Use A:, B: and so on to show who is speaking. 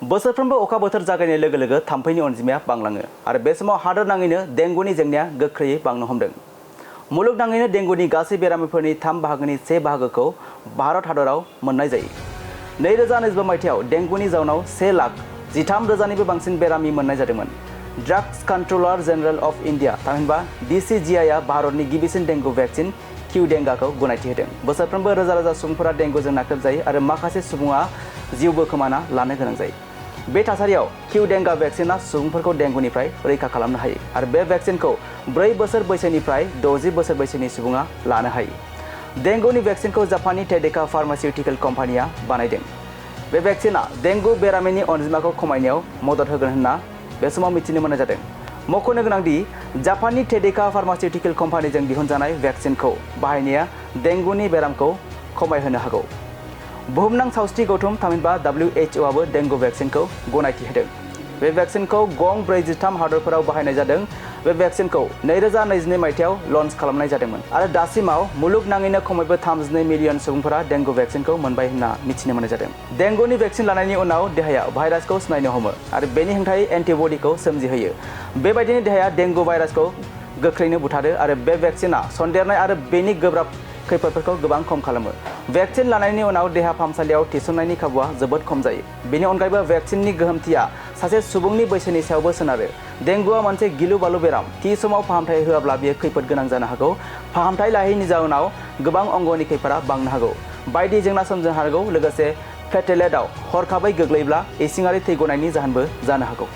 A: बोसोरफ्रोमबो अखा बोथोर जागायनाय लोगो लोगो थाम्फैनि अनजिमाया बांलाङो आरो बे समाव हादोर नाङैनो डेंगुनि जेंनाया गोख्रैयै बांनो हमदों। मुलुगनाङैनो डेंगुनि गासै बेरामिफोरनि 3 बाहागोनि 1 बाहागोखौ भारत हादराव मोननाय जायो। 2022 मायथाइयाव डेंगुनि जाउनाव 1,13,000निबो बांसिन बेरामि मोननाय जादोंमोन। Drugs controller Jarnail of India थामहिनबा DCGIआ भारतनि गिबिसिन डेंगु वैक्सीन किउ डेंगाखौ गनायथि होदों। बोसोरफ्रोमबो रोजा रोजा सुबुंफोरा डेंगुजों नाख्रेबजायो आरो माखासे सुबुङा जिउबो खोमाना लानो गोनां जायो। बे थासारियाव किउ डेंगा वैक्सीनआ सुबुंफोरखौ डेंगुनिफ्राय रैखा खालामनो हायो आरो बे वैक्सीनखौ 4 बोसोर बैसोनिफ्राय 60 बोसोर बैसोनि सुबुङा लानो हायो। डेंगुनि वैक्सीनखौ जापाननि टेडेका फार्मासिउटिकल कम्पानिया बानायदों। बे वैक्सीनआ डेंगु बेरामिनि अनजिमाखौ खमायनायाव मदद होगोन होनना बे समाव मिथिनो मोननाय जादों। मख'नो गोनांदि जापाननि टेडेका फार्मासिउटिकल कम्पानिजों दिहुनजानाय वैक्सीनखौ बाहायनाया डेंगुनि बेरामखौ खमायहोनो हागौ। बुहुमनां सावस्रि गौथुम थामहिनबा WHO आबो डेंगु वैक्सीनखौ गनायथि होदों। बे वैक्सीनखौ गं 43 हादरफोराव बाहायनाय जादों। बे वैक्सीनखौ 2022 मायथाइयाव लन्च खालामनाय जादोंमोन आरो दासिमाव मुलुगनाङैनो खमैबो 32 मिलियन सुबुंफोरा डेंगु वैक्सीनखौ मोनबाय होनना मिथिनो मोननाय जादों। डेंगुनि वैक्सीन लानायनि उनाव देहाया भाइरासखौ सिनायनो हमो आरो बेनि हेंथायै एन्टिबडीखौ सोमजिहोयो। बेबायदिनो देहाया डेंगु भाइरासखौ गोख्रैनो बुथारो आरो बे वैक्सीनआ सन्देरनाय आरो बेनि गोब्राब खैफोदफोरखौ गोबां खम खालामो। वैक्सीन लानायनि उनाव देहा फाहामसालियाव थिसननायनि खाबुआ जोबोद खम जायो। बेनि अनगायैबो वैक्सीननि गोहोमथिया सासे सुबुंनि बैसोनि सायावबो सोनारो। डेंगुआ मोनसे गिलु-बालु बेराम। थि समाव फाहामथाय होआब्ला बेयो खैफोद गोनां जानो हागौ। फाहामथाय लायैनि जाउनाव गोबां अंगनि खैफोदआ बांनो हागौ। बायदि जेंना सोमजिनो हागौ। लोगोसे प्लेटेलेटआव हरखाबै गोग्लैब्ला इसिङारि थै गनायनि जाहोनबो जानो हागौ।